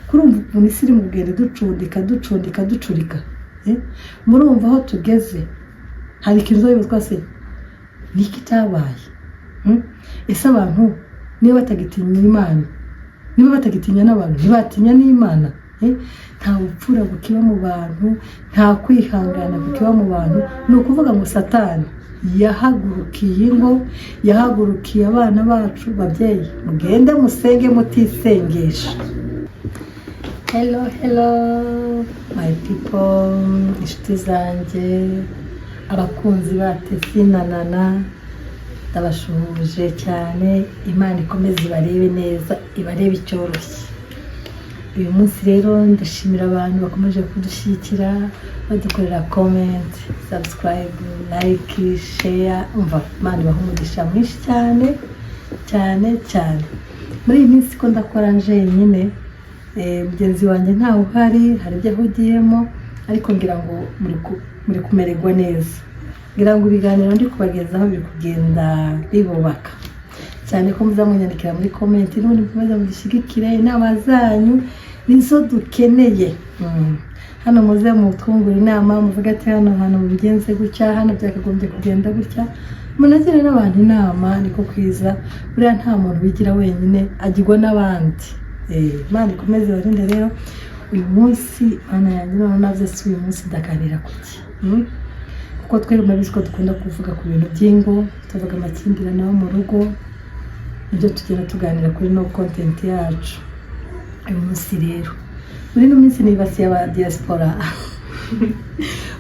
Kurumva ukuntu isi iri mu kugenda ducundika, ducundika, ducurika, eh? Murumva aho tugeze hari ikintu uzabibazwa se, niki cyabaye? Ese abantu niba batagitinya Imana, niba batagitinya n'abantu, ntibatinya n'Imana, eh? Nta bupfura bukiba mu bantu, nta kwihangana bukiba mu bantu. Ni ukuvuga ngo Satani yahagurukiye ingo, yahagurukiye abana bacu. Babyeyi, mugende musenge mutisengesha. Hello, hello my people, inshuti zanjye, abakunzi ba Tesi na Nana, ndabashuhuje cyane. Imana ikomeze ibarebe neza, ibarebe icyoroshye. Uyu munsi rero ndashimira abantu bakomeje kudushyigikira, badukorera comment, subscribe, like, share. Umva, Imana ibaha umugisha mwinshi cyane cyane cyane. Muri iyi minsi ko ndakora njyenyine, mugenzi wanjye ntawe uhari, hari ibyo ahugiyemo, ariko ngira ngo muri kumererwa neza. Ngira ngo ibiganiro ndi kubagezaho biri kugenda bibubaka cyane, ko muza munyandikira muri comment, n'ubundi mukomeza mudushyigikire. Inama zanyu nizo dukeneye. Hano muze mutwungura inama, muvuge ati hano hantu mubigenze gutya, hano byakagombye kugenda gutya. Munagire n'abantu inama, niko kwiza. Buriya nta muntu wigira wenyine, agirwa n'abandi. Imana ikomeze ibarinde. Rero uyu munsi, Mana yanjye, noneho naze si uyu munsi ndaganira kuki? Kuko twebwe murabizi ko dukunda kuvuga ku bintu by'ingo, tuvuga amakimbirane yo mu rugo, nibyo tugenda tuganira kuri no content yacu. Uyu munsi rero, muri ino minsi nibasiye aba diaspora,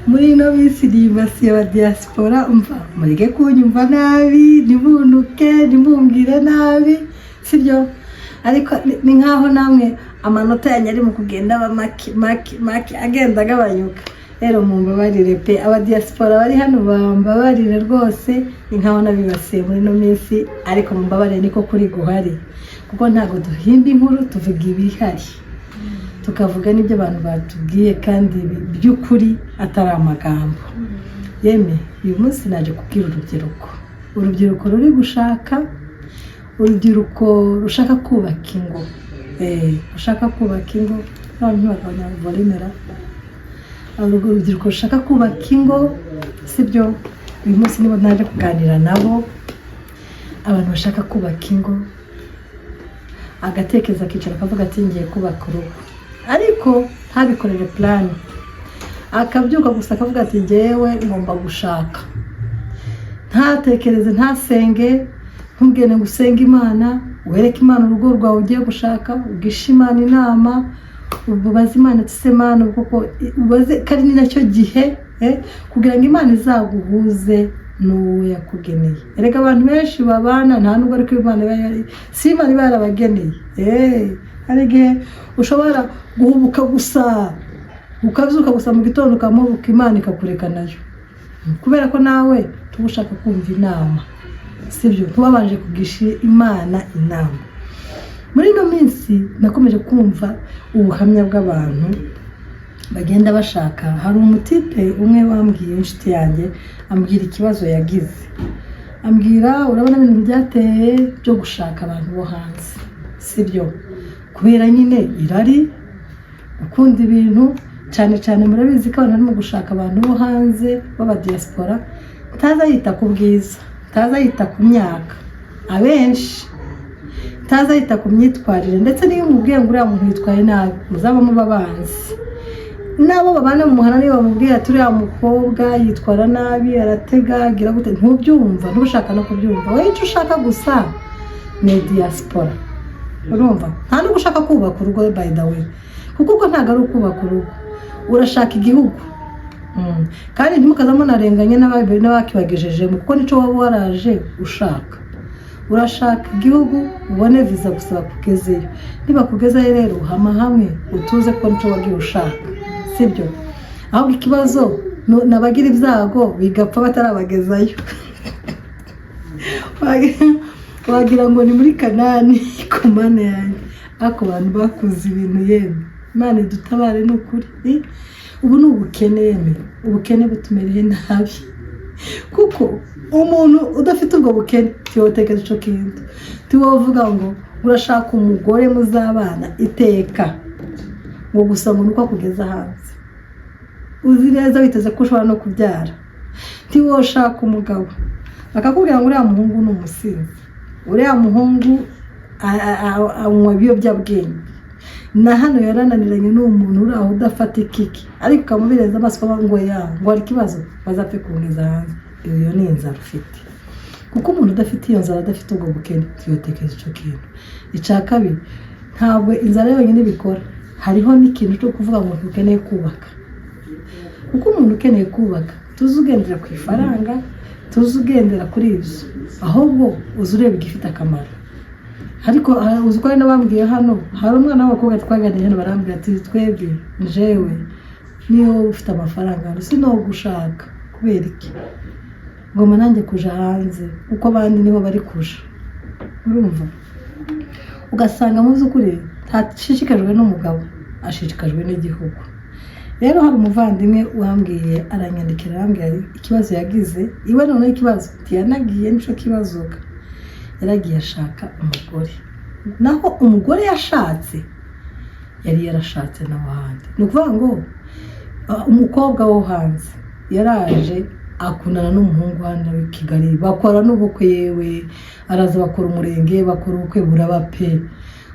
muri ino minsi nibasiye aba diaspora. Umva, mureke kunyumva nabi, ntimuntuke, ntimumbwire nabi, sibyo? Ariko ni nkaho namwe amanota yanyu ari mu kugenda aba make make make, agenda agabanyuka. Rero mumbabarire pe, aba diaspora bari hano bambabarire rwose, ni nkaho nabibasiye muri ino minsi, ariko mumbabarire, niko kuri guhari, kuko ntabwo duhimba inkuru, tuvuga ibihari, tukavuga n'ibyo abantu batubwiye kandi by'ukuri atari amagambo. Yeme, uyu munsi naje kubwira urubyiruko, urubyiruko ruri gushaka, urubyiruko rushaka kubaka ingo, rushaka kubaka ingo, abantu ntibagabanya volume ra. Urubyiruko rushaka kubaka ingo, sibyo? Uyu munsi nibo naje kuganira nabo. Abantu bashaka kubaka ingo, agatekereza, akicara akavuga ati ngiye kubaka urugo, ariko ntabikorere plan, akabyuka gusa akavuga ati ngewe ngomba gushaka, ntatekereze, ntasenge. Ntubwire ngo usenge Imana, wereke Imana urugo rwawe ugiye gushaka, ugishe Imana inama, ubaze Imana ati se Mana koko, ubaze kandi ni nacyo gihe, kugira ngo Imana izaguhuze n'uwo yakugeneye. Erega abantu benshi babana nta nubwo ariko Imana iba yari, si Imana iba yarabageneye. Hari igihe ushobora guhubuka gusa, ukabyuka gusa mu gitondo ukamubuka, Imana ikakureka nayo, kubera ko nawe tuba ushaka kumva inama, sibyo? Ntubabanje kugisha Imana inama. Muri ino minsi nakomeje kumva ubuhamya bw'abantu bagenda bashaka. Hari umutipe umwe wambwiye, inshuti yanjye, ambwira ikibazo yagize, ambwira urabona ibintu byateye byo gushaka abantu bo hanze, sibyo? Kubera nyine irari, gukunda ibintu cyane cyane. Murabizi ko abantu barimo gushaka abantu bo hanze b'aba diaspora, ntaza yita ku bwiza, ntaza yita ku myaka, abenshi ntaza yita ku myitwarire. Ndetse n'iyo umubwiye ngo uriya muntu yitwaye nabi, muzaba muba abanzi n'abo babana mu muhanda. Niyo bamubwiye ati uriya mukobwa yitwara nabi, aratega, agira gute, ntubyumva, ntushaka no kubyumva. Wowe icyo ushaka gusa ni diaspora, urumva? Nta nubwo ushaka kubaka urugo, by the way, kuko ubwo ntabwo ari ukubaka urugo, urashaka igihugu. Kandi ntimukaza munarenganye n'abakibagejejemo, kuko nicyo waba waraje ushaka. Urashaka igihugu, ubone viza gusa bakugezeyo. Nibakugezeyo rero, hama hamwe utuze, ko nicyo wagiye ushaka, sibyo? Ahubwo ikibazo ni abagira ibyago bigapfa batarabagezayo. Wagira ngo ni muri Kanani ku Mana yanjye. Ariko abantu bakuze ibintu, yemwe, Imana idutabare, ni ukuri. Ubu ni ubukene, yemwe, ubukene butumereye nabi, kuko umuntu udafite ubwo bukene tiwotekereza icyo kintu, tiwovuga ngo urashaka umugore muzabana iteka. Ngo gusa ngo nuko akugeza hanze, uzi neza witeze ko ushobora no kubyara, ntiwoshaka umugabo bakakubwira ngo uriya muhungu ni umusinzi, uriya muhungu anywa ibiyobyabwenge, na hano yarananiranye, n'uwo muntu uri aho udafata ikiki, ariko ukamubireza amaso ukavuga ngo ya ngo hari ikibazo, bazapfe kungeza hanze. Iyo ni inzara ufite, kuko umuntu udafite iyo nzara, adafite ubwo bukene, ntiyotekereza icyo kintu. Icya kabiri, ntabwo inzara yonyine ibikora, hariho n'ikintu cyo kuvuga ngo ntukeneye kubaka, kuko umuntu ukeneye kubaka tuzi ugendera ku ifaranga, tuzi ugendera kuri ibyo, ahubwo uzi ureba igifite akamaro. Ariko uzi ko hari n'abambwiye hano, hari umwana w'abakobwa twaganiriye hano, barambwira ati: "Twebwe, njewe niyo wowe ufite amafaranga hano sinogushaka. Kubera iki? Ngomba nanjye kuja hanze kuko abandi niho bari kuja." Urumva, ugasanga mu by'ukuri ntashishikajwe n'umugabo, ashishikajwe n'igihugu. Rero hari umuvandimwe wambwiye, aranyandikira, arambwira ikibazo yagize iwe. Noneho ikibazo ntiyanagiye, nicyo kibazo, yaragiye ashaka umugore, naho umugore yashatse yari yarashatse n'abandi. Ni ukuvuga ngo umukobwa wo hanze yaraje akundana n'umuhungu hano w'i Kigali, bakora n'ubukwe, yewe araza bakora umurenge, bakora ubukwe, buraba pe.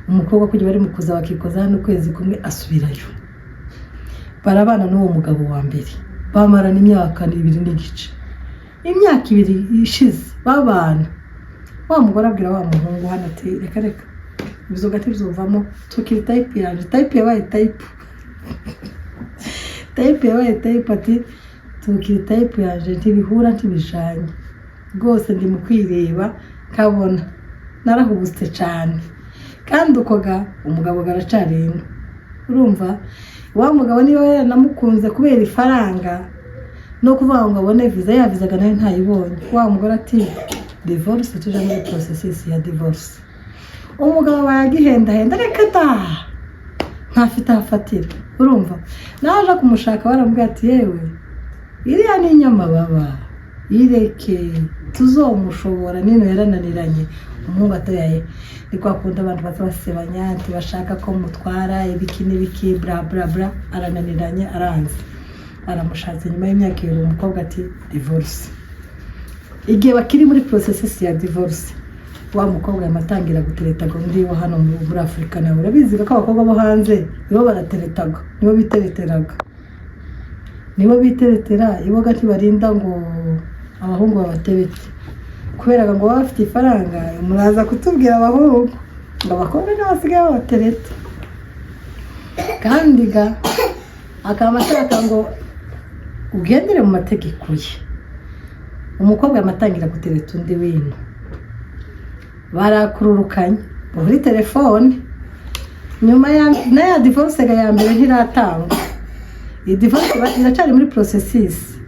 Umukobwa kujya bari mu kuza bakikoza hano ukwezi kumwe, asubirayo, barabana n'uwo mugabo wa mbere, bamarana imyaka 2 n'igice. Imyaka 2 ishize babana, wa mugore abwira wa muhungu hano ati: "Reka reka, ibyo gati byuvamo, tukiri type yanjye, type yabaye type, type yabaye type." Ati: "Tukiri type yanjye, ntibihura, ntibijanye rwose, ndi mu kwireba nkabona narahubutse cyane." Kandi uko ga umugabo garacari ino. Urumva, wa mugabo niba yaranamukunze kubera ifaranga no kuvuga ngo abone viza, ya vizaga nayo ntayibonye. Wa mugore ati: "Divorce, tuje muri processus ya divorce." Umugabo bayagihendahenda, reka da, ntafite aho afatira. Urumva, naje kumushaka baramubwira ati: "Yewe, iriya ni inyamababa, ireke tuzomushobora, nino yarananiranye." Umuhungu atoyaye, ni kwa kundi abantu baza basebanya, ntibashaka ko mutwara ibiki n'ibiki, bla bla bla. Arananiranye, aranze, aramushatse nyuma y'imyaka 2. Umukobwa ati: "Divorce." Igihe bakiri muri processus ya divorce, wa mukobwa yamatangira guteretaga undi wo hano muri Afurika. Nawe urabizi ko abakobwa bo hanze nibo barateretaga, nibo bitereteraga, nibo biteretera iboga, ntibarinda ngo abahungu babaterete, kubera ngo baba bafite ifaranga. Muraza kutubwira abahungu ngo abakobwa nibo basigaye babatereta, kandi ga akaba ashaka ngo ugendere mu mategeko ye. Umukobwa yamatangira gutereta undi wino, barakururukanye muri telefone. Nyuma ya na ya divorce ga ya mbere ntiratangwa, iyi divorce iracyari muri processus.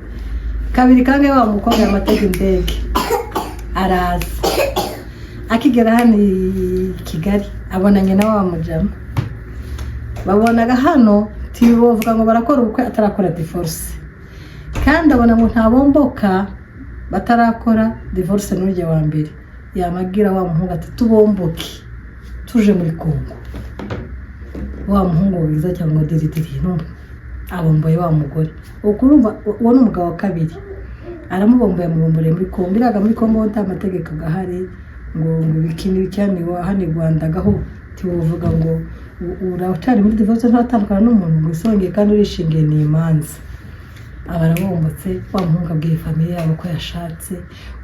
Kabiri kange wa mukobwa yamatega indege araza, akigera hano i Kigali abonanye na wa mujama babonaga hano. Ntibavuga ngo barakora ubukwe atarakora divorce, kandi abona ngo ntabomboka batarakora divorce n'urya wa mbere. Yamabwira wa muhungu ati: "Tubomboke tuje muri Kongo." Wa muhungu wiza cyangwa diridiri numva abomboye wa mugore. Ubwo urumva uwo ni umugabo wa kabiri aramubomboye, amubomboreye muri Kongo. Iriya muri Kongo nta mategeko agahari ngo ibiki n'ibiki. Hano i Rwanda gaho ntiwovuga ngo uracyari muri divorce, nturatandukana n'umuntu ngo wisongeye kandi urishingiye, ni imanza. Aba arabombotse. Wa muhungu abwiye famille yabo ko yashatse.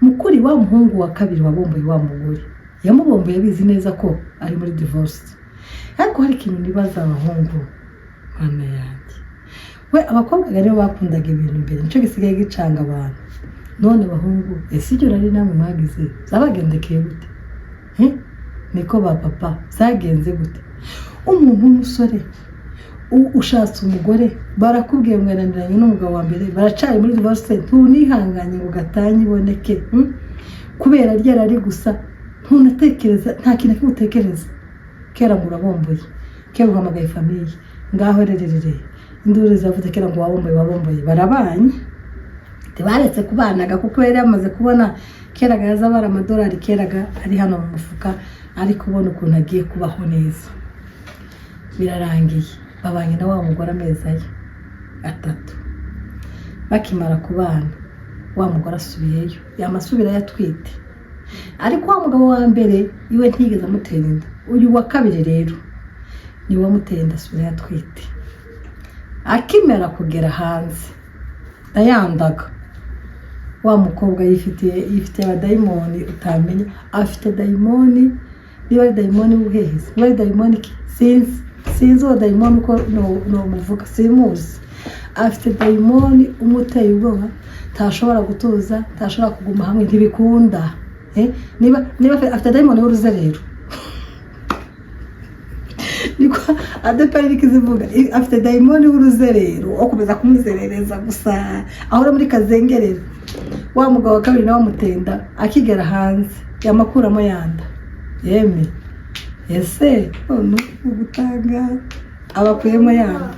Mukuri wa muhungu wa kabiri wabomboye wa mugore, yamubomboye abizi neza ko ari muri divorce. Ariko hari ikintu nibaza abahungu, mana yanjye we, abakobwa rero bakundaga ibintu mbere, nicyo gisigaye gicanga abantu. None abahungu, ese ibyo nari namwe mwagize zabagendekeye gute? Niko ba papa, zagenze gute? Umuntu w'umusore ushatse umugore, barakubwiye ngo yananiranye n'umugabo wa mbere, baracari muri divorce, ntunihanganye ngo gatanya iboneke, Kubera ryarari gusa, ntunatekereza, nta kintu na kimwe utekereza. Kera ngo urabomboye, kera uhamagaye famille, ngaho rererere, induru zavuze, kera ngo wabomboye, wabomboye, barabanye, ntibaretse kubanaga, kuko yari yamaze kubona keraga yaza abara amadolari, keraga ari hano mu mufuka, ari kubona ukuntu agiye kubaho neza. Birarangiye. Babanye na wa mugore amezi aye 3. Bakimara kubana, wa mugore asubiyeyo, yamasubirayo atwite. Ariko wa mugabo wa mbere iwe ntiyigeze amutera inda. Uyu wa kabiri rero niwe wamuteye inda, asubirayo atwite. Akimara kugera hanze ndayandaga, wa mukobwa yifitiye abadayimoni utamenya. Afite dayimoni, niba ari dayimoni w'ubuhehesi, niba ari dayimoni ki, sinzi uwo dayimoni uko nomuvuga, simuzi. Afite dayimoni umuteye ubwoba, ntashobora gutuza, ntashobora kuguma hamwe, ntibikunda. Niba afite dayimoni y'uruzerero, niko ADEPR iri kuzivuga. Afite dayimoni w'uruzerero wo komeza kumuzerereza gusa, ahora muri kazengerera. Wa mugabo wa kabiri nawe amutenda, akigera hanze yamakuramo yanda. Yeme, ese none ugutanga abakuyemo yanda,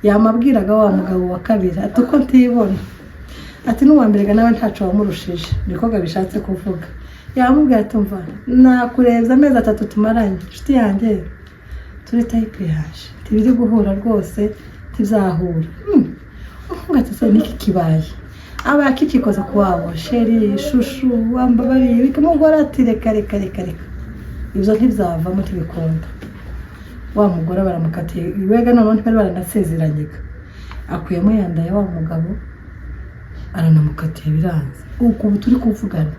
yamabwiraga wa mugabo wa kabiri ati: "Uko ntibona?" Ati: "N'uwa mbere nawe ntaco wamurushije." Niko bishatse kuvuga. Yamubwira ati: "Mva nakurebye amezi 3 tumaranye, inshuti yanjye, turi type yaje, ntibiri guhura rwose, ntibzahura." Umuhungu ati: "Se niki kibaye?" Aba akikikoza ku wabo: "Chéri, chouchou, wambabariye." Bikamugora ati: "Reka, reka, reka, reka, ibyo ntibyavamo, ntibikunda." Wa mugore baramukatiye iwega, noneho ntibari baranasezeranyega. Akuyemo yandaye wa mugabo, aranamukatiye, biranze. Ubu turi kuvugana,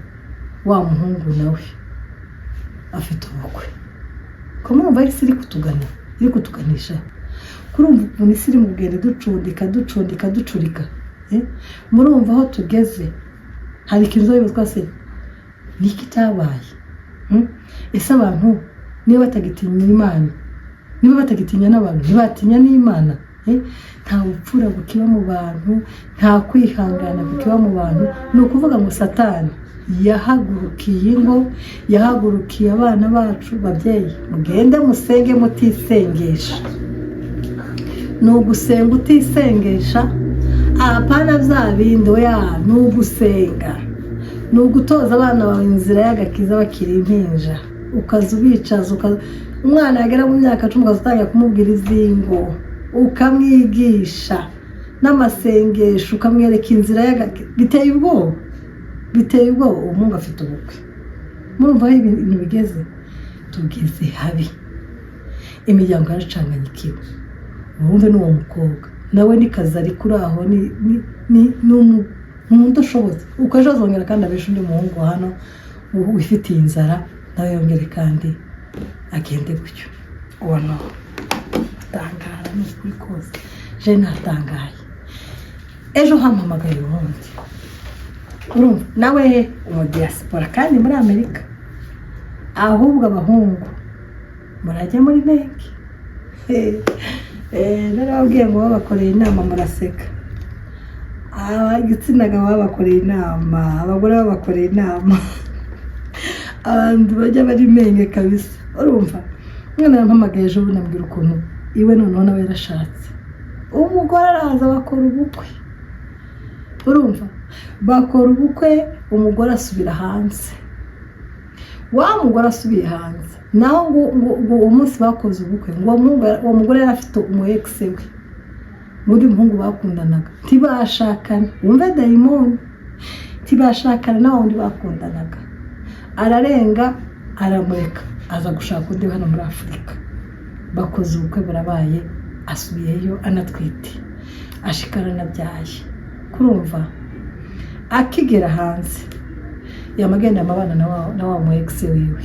wa muhungu nawe afite ubukwe. Ko murumva isi iri kutugana, iri kutuganisha? Kurumva ukuntu isi iri mu kugenda ducundika, ducundika, ducurika? Murumva aho tugeze? Hari ikintu uzabibazwa se, niki cyabaye? Ese abantu niba batagitinya Imana, niba batagitinya n'abantu, ntibatinya n'Imana? Nta bupfura bukiba mu bantu, nta kwihangana bukiba mu bantu. Ni ukuvuga ngo Satani yahagurukiye ingo, yahagurukiye abana bacu. Babyeyi, mugende musenge mutisengesha. Ni ugusenga utisengesha, apana bya bindi, oya. Ni ugusenga, ni ugutoza abana bawe inzira y'agakiza bakiri impinja, ukaza ubicaza, umwana yagera mu myaka 10 ukaza utangira kumubwira izingo, ukamwigisha n'amasengesho, ukamwereka inzira y'agakiza. Biteye ubwoba, biteye ubwoba. Umuhungu afite ubukwe. Murumva aho ibintu bigeze? Tugeze habi, imiryango yaracanganyikiwe. Wumve n'uwo mukobwa nawe ni kazi ari kuri aho, ni umuntu udashobotse. Uko ejo azongera kandi abesha undi muhungu hano wifitiye inzara, nawe yongere kandi agende gutyo. Ubona utangara, ni ukuri kose, je natangaye. Ejo hampamagaye ubundi, urumva nawe umudiyasipora kandi muri Amerika. Ahubwo abahungu murajya muri ntege. Narababwiye ngo babakoreye inama, muraseka. Igitsina gabo babakoreye inama, abagore babakoreye inama, abantu bajya bari menge kabisa. Urumva, umwana yampamagaye ejo bundi, ambwira ukuntu iwe noneho nawe yarashatse. Umugore araza, bakora ubukwe. Urumva, bakora ubukwe, umugore asubira hanze. Wa mugore asubiye hanze naho, ngo uwo munsi bakoze ubukwe, ngo uwo mugore yari afite umu ex we muri muhungu bakundanaga, ntibashakana. Wumve dayimoni! Ntibashakana na wa wundi bakundanaga, ararenga aramureka, aza gushaka undi hano muri Afurika. Bakoze ubukwe, burabaye, asubiyeyo anatwite, ashika aranabyaye. Kurumva, akigera hanze yamagenda amabana na wa mu ex wiwe.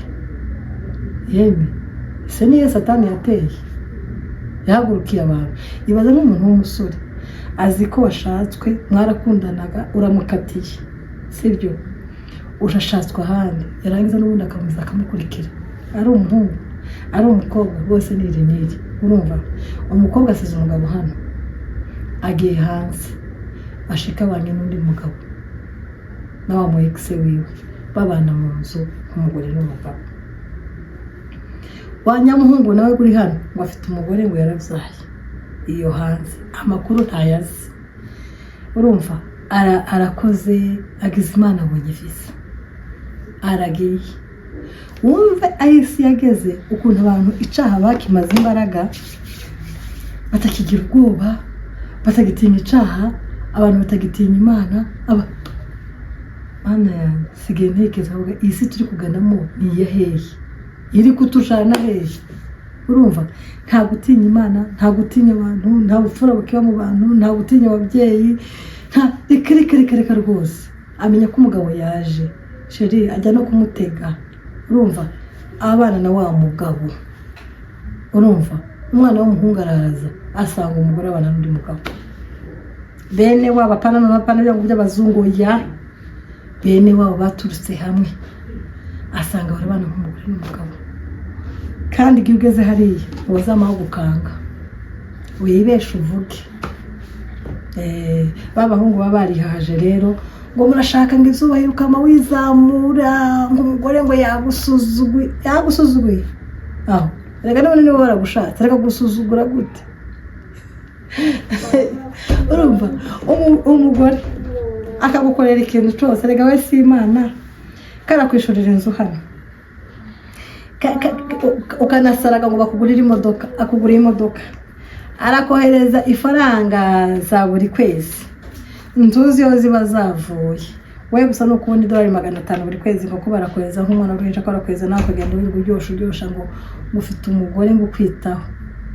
Yemwe, ese niyo Satani yateye, yahagurukiye abantu? Ibaza nk'umuntu w'umusore azi ko washatswe, mwarakundanaga, uramukatiye, sibyo? Urashatswe ahandi, yarangiza n'ubundi akamuza akamukurikira, ari umuhungu ari umukobwa, bose ni iri n'iri. Urumva, umukobwa asize umugabo hano, agiye hanze, ashika abanye n'undi mugabo na wa mu ex wiwe, babana mu nzu nk'umugore n'umugabo. Wa nyamuhungu nawe uri hano ngo afite umugore, ngo yarabyaye iyo hanze, amakuru ntayazi. Urumva, arakoze, agize Imana abonye visa, aragiye. Wumve aho isi yageze, ukuntu abantu icaha bakimaze imbaraga. Batakigira ubwoba, batagitinya icaha, abantu batagitinya Imana. Aba Mana yanjye, sigaye ntekereza avuga, iyi si turi kuganamo ni iya hehe? Iri kutujana hehe? Urumva, nta gutinya Imana, nta gutinya abantu, nta bupfura bukiba mu bantu, nta gutinya ababyeyi, nta reka reka reka reka rwose. Amenya ko umugabo yaje, chéri, ajya no kumutega. Urumva, abana na wa mugabo, urumva, umwana w'umuhungu araza asanga umugore abana n'undi mugabo, bene wabo, apana n'apana byango by'abazungu, ya bene wabo baturutse hamwe. Asanga barabana nk'umugore n'umugabo. Kandi iyo ugeze hariya ubazamaho gukanga, wibeshe uvuge. Ba bahungu baba barihaje rero, ngo murashaka ngo izuba yirukama wizamura, ngo umugore ngo yagusuzuguye, yagusuzuguye aho. Reka none niba baragushatse, reka gusuzugura gute? Urumva, umugore akagukorera ikintu cyose, reka we si Imana, karakwishurira inzu hano, ukanasaraga ngo bakugurire imodoka, akugurira imodoka, arakohereza ifaranga za buri kwezi, ntuzi iyo ziba zavuye. We gusa ni ukubona idolari 500 buri kwezi, ngo ko barakohereza nk'umwana w'uruhinja, ko barakohereza, nawe ukagenda wirirwa uryosha uryosha ngo ufite umugore ngo ukwitaho.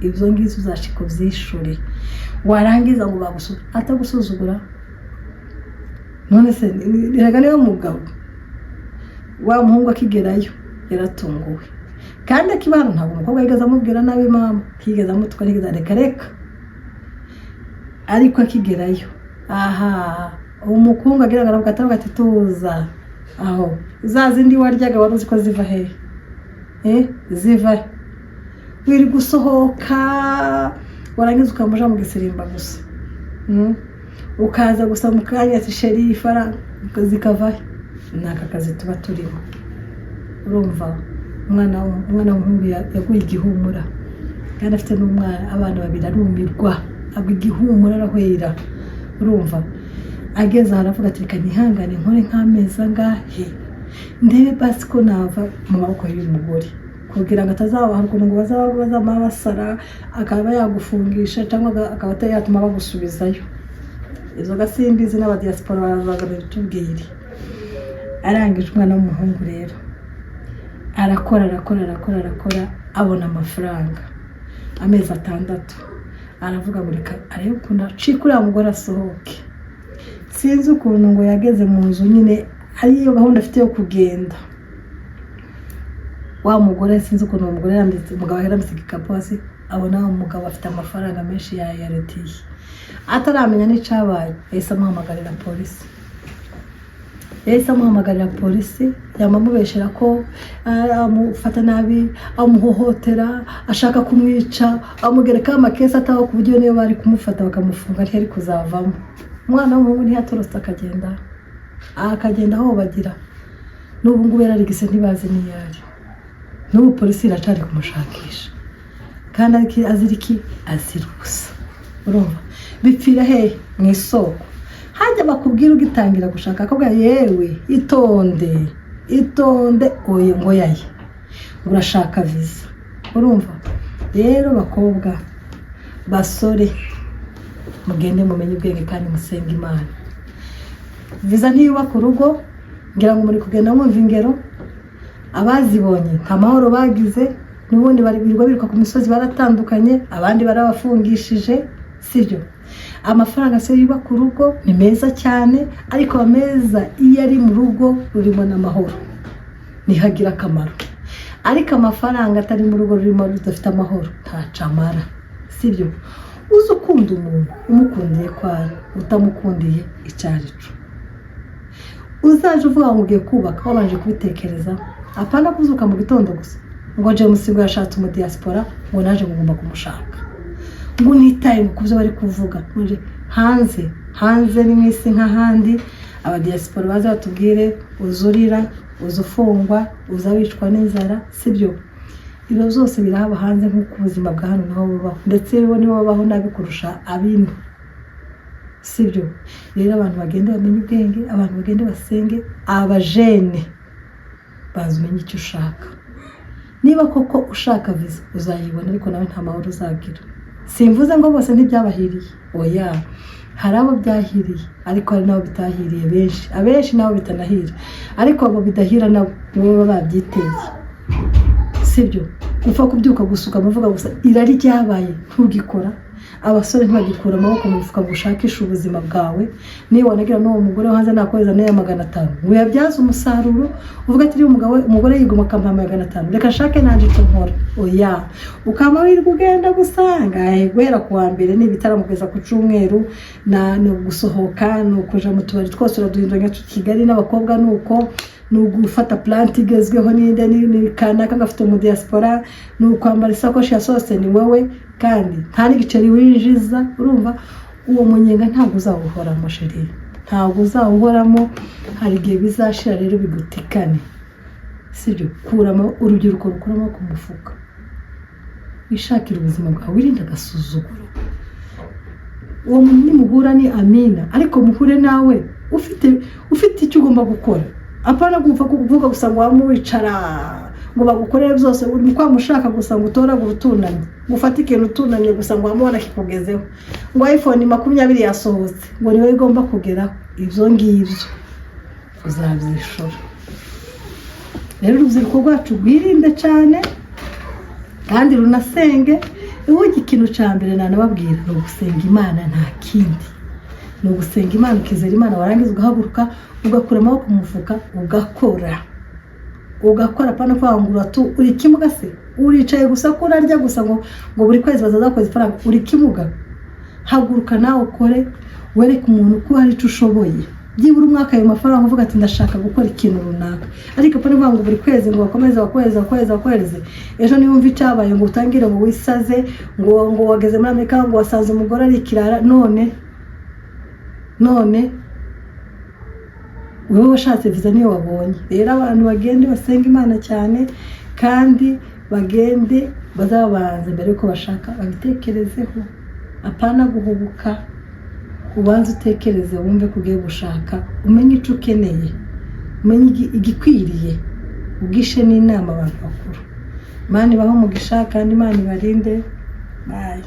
Ibyo ngibyo uzashika ubyishure, warangiza ngo atagusuzugura. None se reka niba mugabo wa muhungu akigerayo yaratunguwe, kandi akiba hano ntabwo umukobwa yigeze amubwira nabi, mama ntiyigeze amutuka, ntiyigeze, reka reka. Ariko akigerayo, aha umukungu agira ngo aravuga ati: "Tuza aho, za zindi waryaga wari uzi ko ziva hehe? Ziva he? Wiri gusohoka, warangiza ukamuja mu gisirimba gusa. Ukaza gusa mu kanya ati: 'Chéri, ifaranga zikava he?'" Ni aka kazi tuba turimo. Urumva, umwana w'umuhungu yaguye igihumura, kandi afite n'umwana, abana babiri. Arumirwa, agwa igihumura, arahwera. Urumva, ageze aho aravuga ati: "Reka nihangane nkore nk'amezi angahe, ndebe basi ko nava mu maboko y'uyu mugore," kugira ngo atazabaha ukuntu ngo bazaba bazama basara, akaba yagufungisha cyangwa akaba yatuma bagusubizayo. Izo gasimbizi n'abadiyasipora barazaga babitubwire. Arangije, umwana w'umuhungu rero arakora, arakora, arakora, arakora, abona amafaranga. Amezi 6, aravuga ngo reka arebe ukuntu acika uriya mugore asohoke. Sinzi ukuntu ngo yageze mu nzu nyine, ariyo gahunda afite yo kugenda. Wa mugore, sinzi ukuntu uwo mugore yarambitse, umugabo yarambitse igikapu hasi, abona wa mugabo afite amafaranga menshi yayaretiye. Ataramenya n'icyabaye, yahise amuhamagarira polisi. Yahise amuhamagarira polisi, yamamubeshera ko amufata nabi, amuhohotera, ashaka kumwica, amugerekaho amakesi ataho, ku buryo niyo bari kumufata bakamufunga ntiyari kuzavamo. Umwana w'umuhungu ntiyatorotse, akagenda, akagenda ahobagira. N'ubu ngubu yararigise, ntibazi n'iyo ari. N'ubu polisi iracari kumushakisha. Kandi azira iki? Azira ubusa. Urumva, bipfira hehe? Mu isoko. Hajya bakubwira ugitangira gushaka, akabwira: "Yewe, itonde, itonde, oye." Ngo yaye, ngo urashaka viza. Urumva rero, bakobwa, basore, mugende mumenye ubwenge kandi musenge Imana. Viza ntiyubaka urugo. Ngira ngo muri kugenda mwumva ingero, abazibonye nta mahoro bagize. N'ubundi bari birirwa biruka ku misozi, baratandukanye, abandi barabafungishije, sibyo? Amafaranga se yubaka urugo? Ni meza cyane, ariko aba meza iyo ari mu rugo rurimo n'amahoro, ntihagira akamaro. Ariko amafaranga atari mu rugo rurimo rudafite amahoro ntaco amara, sibyo? Uzi ukunda umuntu umukundiye ko ari, utamukundiye icyarico. Uzaje uvuga ngo ugiye kubaka wabanje kubitekerezaho, apana kuzuka mu gitondo gusa ngo James ngo yashatse umudiyasipora, ngo naje ngo ngomba kumushaka, ngo ntitaye ku byo bari kuvuga. Ngo nje hanze. Hanze ni mu isi nk'ahandi. Abadiyasipora baze batubwire: uzurira, uza ufungwa, uza wicwa n'inzara, sibyo? Ibyo byose birahaba hanze nk'uko ubuzima bwa hano naho bubaho, ndetse bo nibo babaho nabi kurusha abino, sibyo? Rero abantu bagende bamenye ubwenge, abantu bagende basenge, abajene bazi umenye icyo ushaka. Niba koko ushaka viza, uzayibona, ariko nawe nta mahoro uzagira. Simvuze ngo bose ntibyabahiriye, oya, hari abo byahiriye, ariko hari n'abo bitahiriye benshi. Abenshi nabo bitanahira, ariko abo bidahira nabo nibo baba babyiteye, sibyo? Gupfa kubyuka gusuka amavuga gusa, irari ryabaye, ntugikora. Abasore ntibagikura amaboko mu mufuka ngo ushakishe ubuzima bwawe. Niba wanagira n'uwo mugore wo hanze nakohereza n'aya 500 ngo uyabyaze umusaruro, uvuga ati: "Niba umugabo, umugore yigoma akampa 500, reka nshake nanjye icyo nkora." Oya, ukaba wirirwa ugenda gusa ngahe guhera ku wa mbere ni ibitaramo kugeza ku cyumweru, ni ugusohoka, ni ukuja mu tubari twose uraduhinduranya Kigali n'abakobwa, ni uko, ni ugufata plante igezweho n'inde ni kanaka ngafite mu diaspora, ni ukwambara isakoshi yasohotse, ni wowe, kandi nta n'igiceri winjiza. Urumva uwo munyenga ntabwo uzawuhoramo, chéri, ntabwo uzawuhoramo. Hari igihe bizashira rero bigutikane, sibyo? Kuramo, urubyiruko rukura amaboko mu mufuka, wishakire ubuzima bwawe, wirinde agasuzuguro. Uwo muntu nimuhura ni amina, ariko muhure nawe ufite icyo ugomba gukora, apana gupfa kuvuga gusa ngo waba wicara ngo bagukorere byose. Uri kwamushaka gusa ngo utoragure utunamye, ngo ufate ikintu utunamye gusa, ngo wamubona kikugezeho, ngo iPhone 20 yasohotse, ngo niwe igomba kugeraho. Ibyo ngibyo uzabyishura. Rero urubyiruko rwacu rwirinde cyane kandi runasenge. Ubundi ikintu cya mbere nanababwira ni ugusenga Imana, nta kindi, ni ugusenga Imana, ukizera Imana, warangiza ugahaguruka, ugakura amaboko mu mufuka, ugakora, ugakora, apana kuvuga ngo uri kimuga se, uricaye gusa ko urarya gusa, ngo buri kwezi bazaza bakoza ifaranga. Uri kimuga? Haguruka nawe ukore, wereke umuntu ko hari icyo ushoboye. Byibura umwaka ayo mafaranga uvuga ati: "Ndashaka gukora ikintu runaka." Ariko apana kuvuga ngo buri kwezi ngo bakomeze bakohereze, bakohereze, bakohereze. Ejo niba icyabaye ngo utangire ngo wisaze, ngo wageze muri Amerika, ngo wasanze umugore ari ikirara. None wowe washatse viza niyo wabonye. Rero abantu bagende basenga Imana cyane, kandi bagende bazabanza mbere yuko bashaka babitekerezeho, apana guhubuka. Ubanze utekereze, wumve ko ugiye gushaka, umenye icyo ukeneye, umenye igikwiriye, ugishe n'inama abantu bakuru. Imana ibahe umugisha kandi Imana ibarinde. Bye.